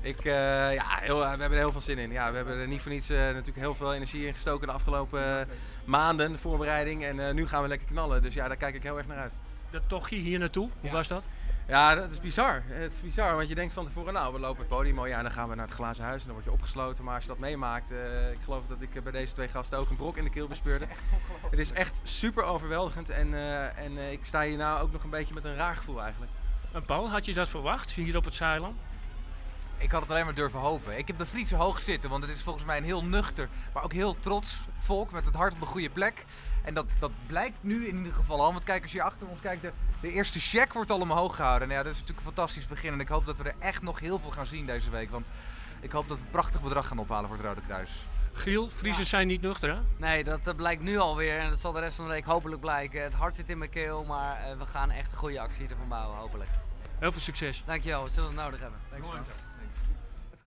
Ik, ja, heel, we hebben er heel veel zin in. Ja, we hebben er niet voor niets natuurlijk heel veel energie in gestoken de afgelopen maanden, de voorbereiding. En nu gaan we lekker knallen. Dus ja, daar kijk ik heel erg naar uit. Dat tochtje hier naartoe, hoe was dat? Ja, dat is bizar. Het is bizar, want je denkt van tevoren, nou, we lopen het podium. Oh ja, en dan gaan we naar het glazen huis en dan word je opgesloten. Maar als je dat meemaakt, ik geloof dat ik bij deze twee gasten ook een brok in de keel bespeurde. Het is echt super overweldigend en ik sta hier nou ook nog een beetje met een raar gevoel eigenlijk. En Paul, had je dat verwacht hier op het Zaailand? Ik had het alleen maar durven hopen. Ik heb de Friese hoog zitten, want het is volgens mij een heel nuchter, maar ook heel trots volk met het hart op de goede plek. En dat blijkt nu in ieder geval al, want kijk, als je achter ons kijkt, de eerste check wordt al omhoog gehouden. En ja, dat is natuurlijk een fantastisch begin en ik hoop dat we er echt nog heel veel gaan zien deze week. Want ik hoop dat we een prachtig bedrag gaan ophalen voor het Rode Kruis. Giel, Friesen zijn niet nuchter, hè? Nee, dat blijkt nu alweer en dat zal de rest van de week hopelijk blijken. Het hart zit in mijn keel, maar we gaan echt een goede actie ervan bouwen, hopelijk. Heel veel succes. Dankjewel, we zullen het nodig hebben. Thanks, man.